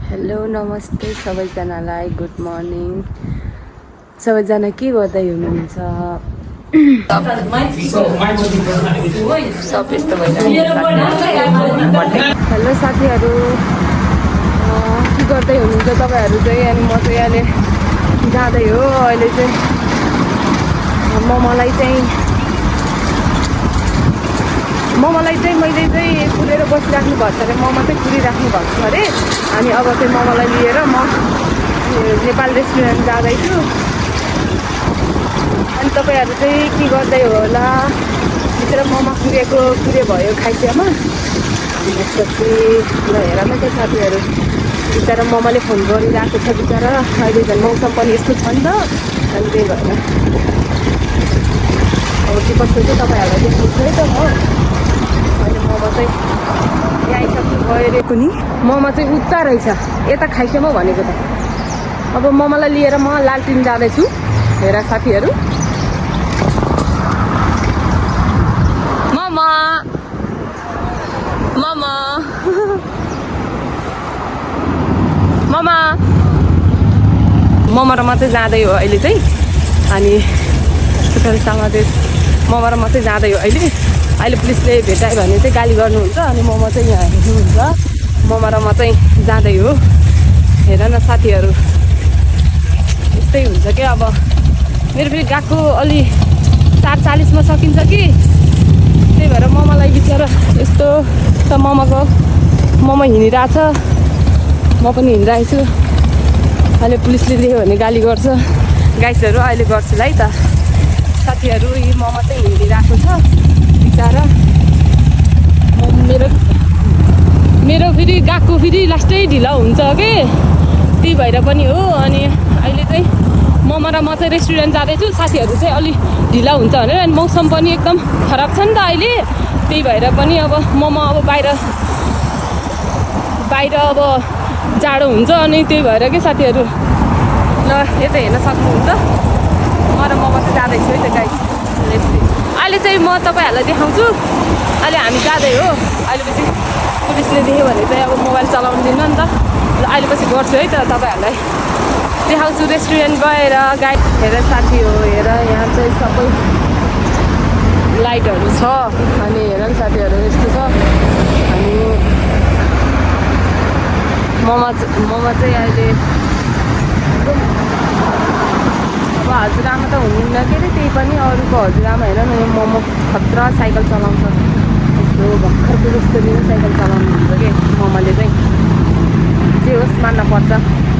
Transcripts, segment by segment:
Hello नमस्ते सबैजनालाई good morning सबैजना के गर्दै हुनुहुन्छ सब यस्तो हेलो साथीहरू के गर्दै हुनुहुन्छ तपाईहरू चाहिँ अनि म चाहिँ अहिले जाँदै हो अहिले चाहिँ मोमोलाई चाहिँ मैले चाहिँ कुरेर बसिराख्नु भएको छ अरे मोमो चाहिँ कुरिराख्नु भएको छ अरे अनि अब चाहिँ मोमोलाई लिएर म नेपाल रेस्टुरेन्ट जाँदैछु अनि तपाईहरू चाहिँ के गर्दै होला भित्र मोमो कुरे भयो खाइसियामा त्यसपछि ल हेर न त्यो साथीहरू बिचरा मोमोले फोन गरिरहेको छ बिचरा अहिले झन् मौसम पनि यस्तो छ नि त अनि त्यही भएर अब के कस्तो चाहिँ तपाईँहरूलाई देखाउँछु है त म अहिले मोमो चाहिँ यहाँ आइसक्नु गइरहेको नि मोमो चाहिँ उता रहेछ यता खाइसम्म भनेको त अब मोमोलाई लिएर म लालटिन जाँदैछु हेर साथीहरू मोमो र मात्रै जाँदै हो अहिले चाहिँ अनि सुखरीसँग चाहिँ मोमो र मात्रै जाँदै हो अहिले पुलिसले भेटायो भने चाहिँ गाली गर्नुहुन्छ अनि मोमो चाहिँ यहाँ हेर्नुहुन्छ मोमो र म चाहिँ जाँदै हो हेर न साथीहरू यस्तै हुन्छ कि अब मेरो फेरि गएको अलि 4:40मा सकिन्छ कि त्यही भएर मोमोलाई बिचरा यस्तो त मोमो हिँडिरहेछ म पनि हिँडिरहेको छु अहिले पुलिसले देख्यो भने गाली गर्छ गाइसहरू अहिले गर्छु है त साथीहरू यी मोमो चाहिँ हिँडिरहेको छ बिचरा मेरो फेरि गएको फेरि लास्टै ढिला हुन्छ कि त्यही भएर पनि हो अनि अहिले चाहिँ मोमो र म चाहिँ रेस्टुरेन्ट जाँदैछु साथीहरू चाहिँ अलि ढिला हुन्छ भनेर अनि मौसम पनि एकदम खराब छ नि त अहिले त्यही भएर पनि अब मोमो अब बाहिर अब जाडो हुन्छ अनि त्यही भएर के साथीहरू ल यता हेर्न सक्नुहुन्छ म र मोमो चाहिँ जाँदैछु है त गाइस अहिले चाहिँ म तपाईँहरूलाई देखाउँछु अहिले हामी जाँदै हो अहिले पछि पुलिसले देख्यो भने चाहिँ अब मोबाइल चलाउनु दिन्न नि त ल अहिले पछि गर्छु है त तपाईँहरूलाई देखाउँछु रेस्टुरेन्ट गएर गाइड हेर साथी हो हेर यहाँ चाहिँ सबै लाइटहरू छ अनि हेर नि साथीहरू यस्तो छ अनि मोमो चाहिँ अहिले अब हजुरआमा त हुनुहुन्न के अरे त्यही पनि अरूको हजुरआमा हेर न यो मोमो खतरा साइकल चलाउँछ यस्तो भर्खरको जस्तो पनि साइकल चलाउनुहुन्छ कि मोमोले चाहिँ जे होस् मान्न पर्छ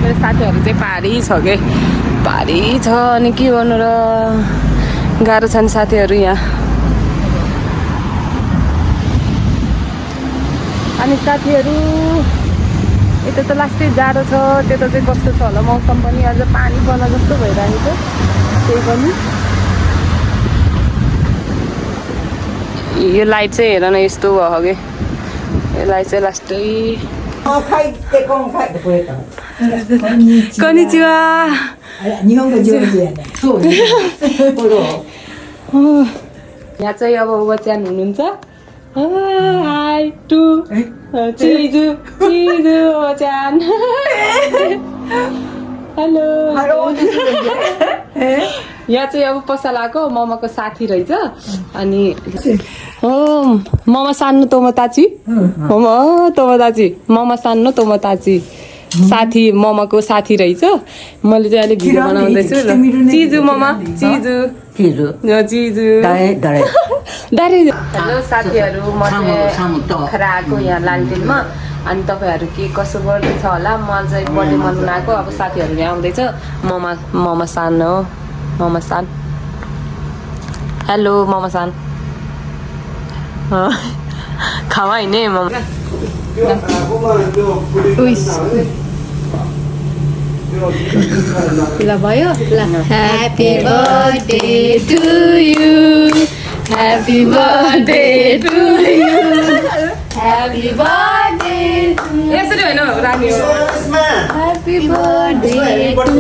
मेरो साथीहरू चाहिँ पारी छ कि पारी छ अनि के गर्नु र गाह्रो छ नि साथीहरू यहाँ अनि साथीहरू यता त लास्टै जाडो छ त्यता चाहिँ कस्तो छ होला मौसम पनि अझ पानी पर्न जस्तो भइरहेको छ त्यही पनि यो लाइट चाहिँ हेर न यस्तो भयो कि यो लाइट चाहिँ लास्टै कनिचिवा यहाँ चाहिँ अब वच्यान हुनुहुन्छ हाई टु चिजु वच्यान हेलो यहाँ चाहिँ अब पसलाको मोमोको साथी रहेछ अनि मोमो सान्नु तोमोताची मोमो सान्नु तोमोताची साथी मोमोको साथी रहेछ मैले चाहिँ अहिले भिडियो बनाउँदैछु ल चिजु मोमो चिजु हेलो साथीहरू म चाहिँ खराएको यहाँ लालटिनमा अनि तपाईँहरू के कसो गर्दैछ होला म चाहिँ बर्थडे मनाउन आएको अब साथीहरू यहाँ आउँदैछ मोमो सान हो Momo san hello Momo san खावा हिँड्ने मोमो ल भयो ल happy birthday to you happy birthday to you happy birthday यसरी होइन रानी ह्यापी बर्थडे टु यु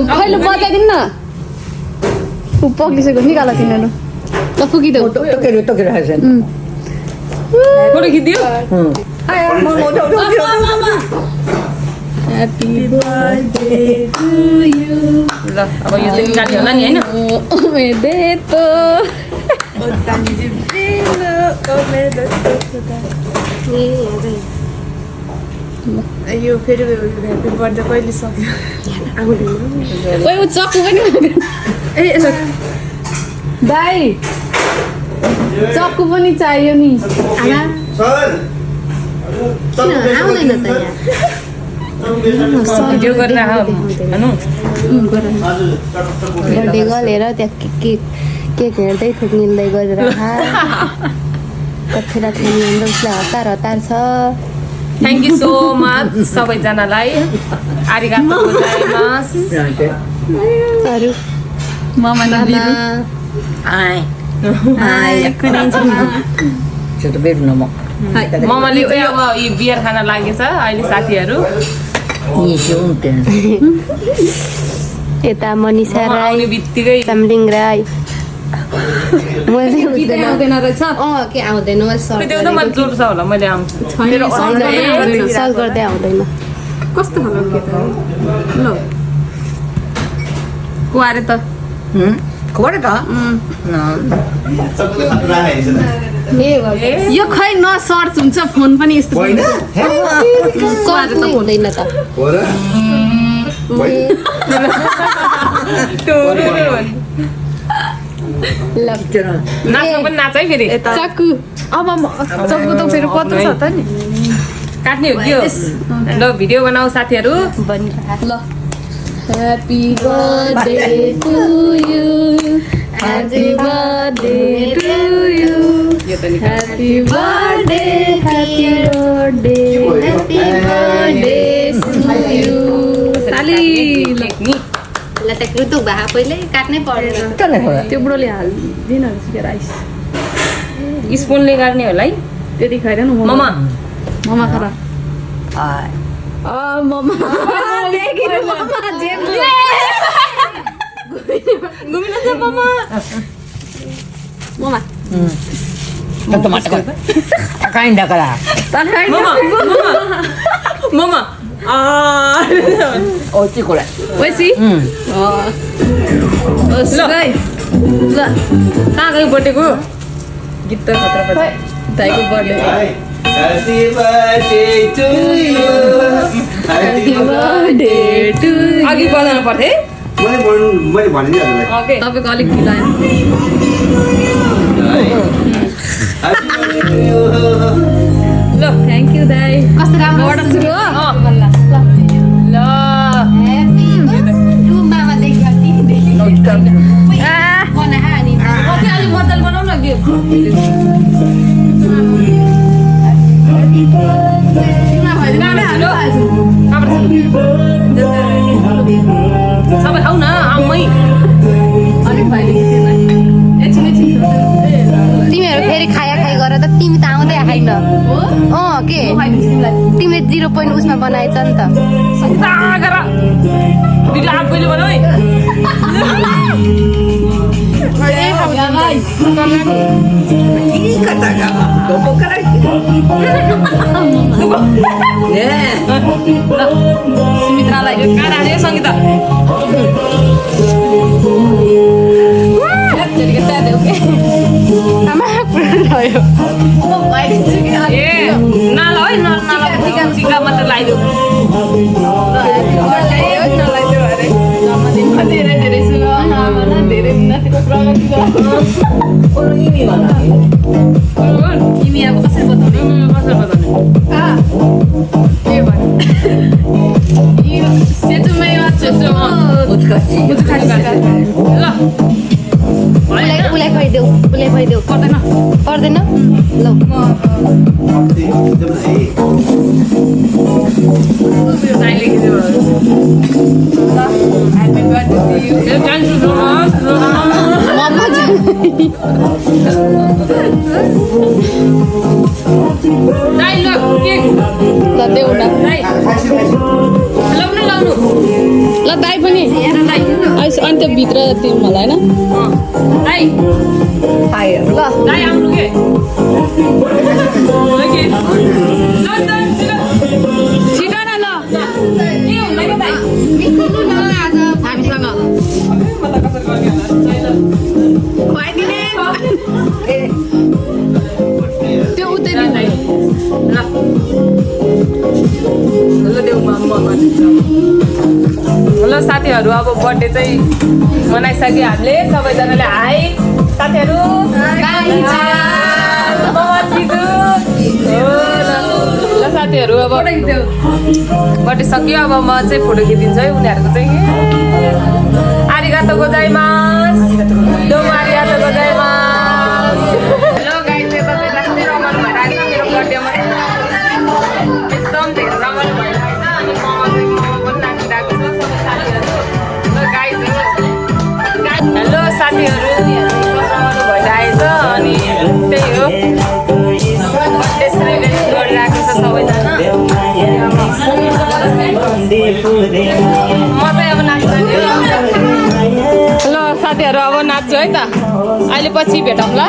अहिले बताइदिनु न ऊ पक्लिसक्यो निकाल तिनीहरू ल फुकिदेऊ टोकेर हाल्छन् photo खिच्दियो Happy birthday to you. ल अब यो चाहिँ निकाल्यो होला नि हैन Omedeto. यो फेरि ह्याप्पी बर्थडे कहिले सक्यो ओइ उ चक्कु पनि ए यसो दाइ चक्कु पनि चाहियो नि भिडियो गरेर हानु बर्थडे गरेर त्यहाँ केक हेर्दै थुक मिल्दै गरेर कतिखेर खाने हाम्रो उसलाई हतार हतार छ थ्याङ्क यू सो मच सबैजनालाई आरिगातो गोजाइमास अरू मामा ममाले चाहिँ अब यो बियर खान लागेछ अहिले साथीहरू यता मनिषा आउने राई बित्तिकै चामलिङ राई म चाहिँ किन आउँदैन रहेछ के आउँदैन त्यो त मैले जोड्छ होला मैले आउँछु सर्च गर्दै आउँदैन कस्तो खालको के त ल कुवारे त यो खै न सर्च हुन्छ फोन पनि यस्तो सर्च नै हुँदैन त ल नाच्नु पनि नाच है फेरि चक्कु अब चक्कु त फेरि पत्रो छ त नि काट्ने हो के हो ल भिडियो बनाऊ साथीहरू बनिरहेको ल Happy birthday to you. Happy birthday to you. Happy birthday, happy birthday, happy birthday to you. साली लेख्ने ल त कृतुक भए पहिले काट्नै पर्दैन त्यो बुढोले हालिदिन राइस स्पुनले गर्ने होला है त्यति खाएर न ममा ममा खरा ममा घुमिन्छ ममा ममा ममा वैसी ल कहाँ गयो बर्थडेको गीत त खतरा दाइको birthday Happy birthday to you. Happy birthday to अघि बजाउनु पर्थे मैले भनिदिएँ हजुरलाई ओके तपाईँको अलिक मिलायो Happy birthday to you. ल थ्याङ्क यू दाइ कस्तो राम्रो मबाट सुरु हो ल ह्याप्पी टु मामा देखि बनाहा अनि पछि अलिक मजाले बनाऊ न के सबै खाऊ न आउमै अलिक भाइले एकछिन तिमीहरू फेरि खाया खाइ गरेर त तिमी त आउँदै आएन के तिमीले 0 पोइन्ट उसमा बनाएछ नि त सङ्गीता गर भिडियो आफ पहिले बनाऊ है सुमित्रालाई काँडा हाल्यो सङ्गीता ए नाल है नाल टिका मात्र लगाइदेऊ जन्मदिनमा धेरै धेरै शुभकामना धेरै उन्नतिको प्रगति तिमी अब कसरी बताउने के भन्नु यो सेतुमै ल उसलाई खुवाइदेऊ पर्दैन पर्दैन ल दाइले खिच्यो happy birthday to you thank you so much दाइ ल केक ल देऊ न दाइ लाउनु लाउनु ल दाइ पनि अनि त्यो भित्र दिउँ होला होइन दाइ ल दाइ आउनु के छिटो न ल हामीसँग खुवाइदिने त्यो उतै दिनु ल साथीहरू अब बर्थडे चाहिँ मनाइसक्यो हामीले सबैजनाले हाई साथीहरू ल साथीहरू अब बर्थडे सक्यो अब म चाहिँ फोटो खिचिदिन्छु है उनीहरूको चाहिँ आरिगातो गोजाइमास दोमो आरिगातो गोजाइमास हेलो गाइस यता चाहिँ राम्रै रमाइलो भइरहेको छ मेरो बर्थडेमा एकदम धेरै रमाइलो भइरहेको छ अनि म पनि नाचिरहेको छ सबै साथीहरू ल गाइजहरू हेलो साथीहरू एकदम रमाइलो भइरहेको छ अनि त्यही हो बर्थडे सेलिब्रेट गरिरहेको छ सबैजना म चाहिँ अब नाच्छु ल साथीहरू अब नाच्छु है त अहिले पछि भेटौँला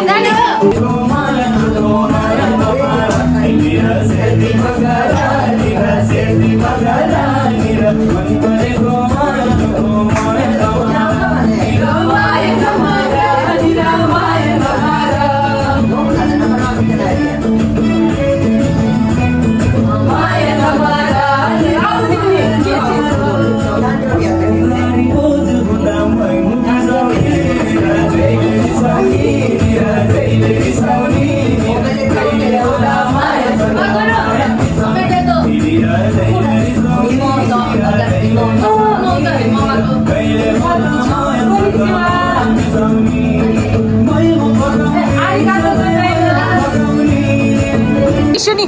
Ishuni.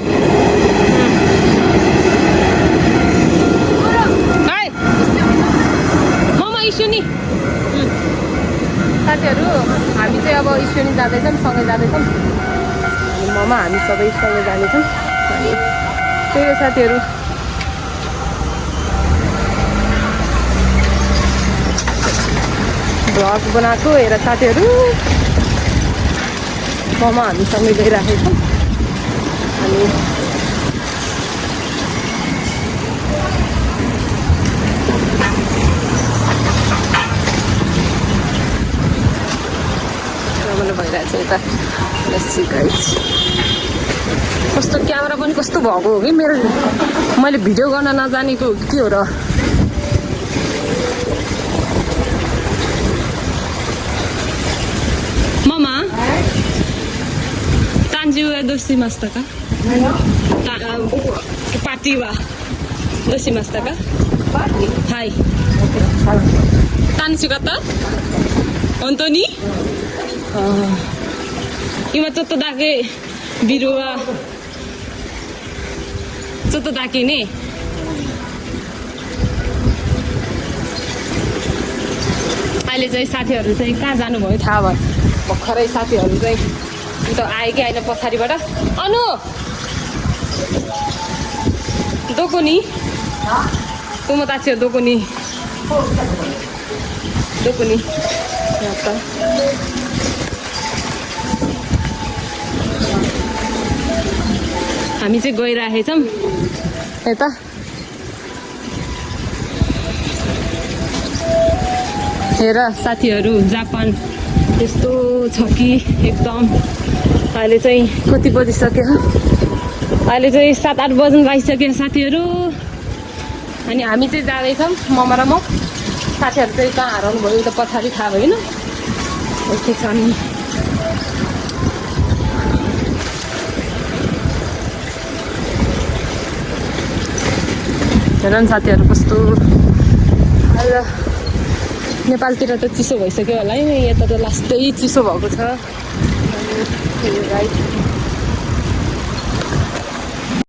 Hai. Mama Ishuni. साथीहरू हामी चाहिँ अब इस्टोनी जाँदैछौँ सँगै जाँदैछौँ अनि ममा हामी सबै सँगै जानेछौँ अनि त्यही हो साथीहरू भ्लग बनाएको हेर साथीहरू ममा हामी सँगै गइरहेको छौँ अनि रमाइलो भइरहेछ यता लस्सी गाइस कस्तो क्यामेरा पनि कस्तो भएको हो कि मेरो मैले भिडियो गर्न नजानेको के हो र ममा तान्जु दोस्ती मस्तका पार्टी वा दोस्ती मस्तका हाई तान्सु कता अन्त नि इमा चोत्तो दाके बिरुवा चोत्तो दाके नि अहिले चाहिँ साथीहरू चाहिँ कहाँ जानुभयो थाहा भयो भर्खरै साथीहरू चाहिँ अन्त आयो कि आएन पछाडिबाट अनु दोकोनी तुम ताछ्यो दोकोनी दोकोनी हामी चाहिँ गइरहेछौँ यता हेर साथीहरू जापान यस्तो छ कि एकदम अहिले चाहिँ कति बजिसक्यो अहिले चाहिँ 7-8 बज्न लागिसक्यो साथीहरू अनि हामी चाहिँ जाँदैछौँ ममा र म साथीहरू चाहिँ कहाँ हराउनु भयो त पछाडि थाहा भएन यस्तै छ नि हेर न साथीहरू कस्तो अहिले नेपालतिर त चिसो भइसक्यो होला है यता त लास्टै चिसो भएको छ अनि